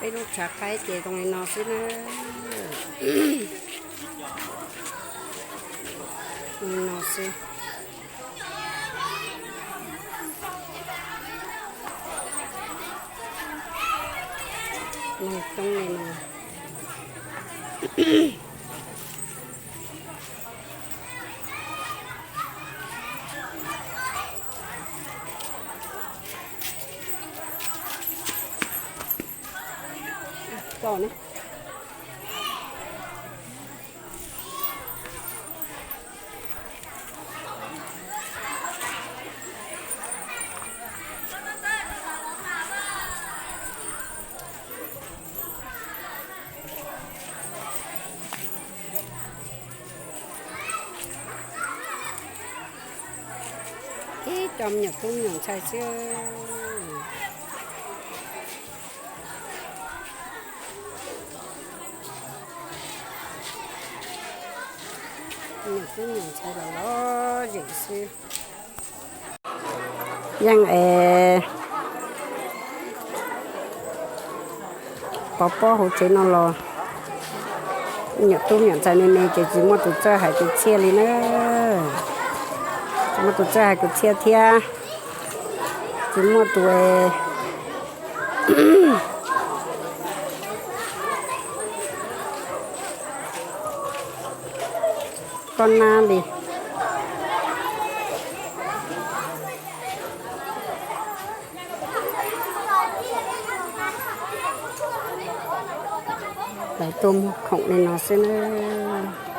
ໄປລູກສາໄປເຈຕົງນີ້ນອຊິເນີ ນີ້ນອຊິ ນີ້ຕົງນີ້ນອ. ຕໍ່ນະ ເອີ ຈອມຫຍັງຕຸ້ມຫຍັງໃສ່ເສື້ອ ຫຍັງຕຸ້ມຫຍັງໃສ່ລະເນາະ ເຢັນຊື່. ຍັງແອ ປອປໂຮເຈນອລ ຫຍັງຕຸ້ມຫຍັງໃສ່ແມ່ໆ ເຈຈິມົວຕູເຈີໃຫ້ເຈເຊຍລີເນີ ຈິມົວຕູເຈີໃຫ້ເຈເຊຍເທຍ ຈິມົວຕູເອ ກ່ອນໜ້າລີ ໄຫຼຕົມຂອງແມ່ນອເຊເນີ.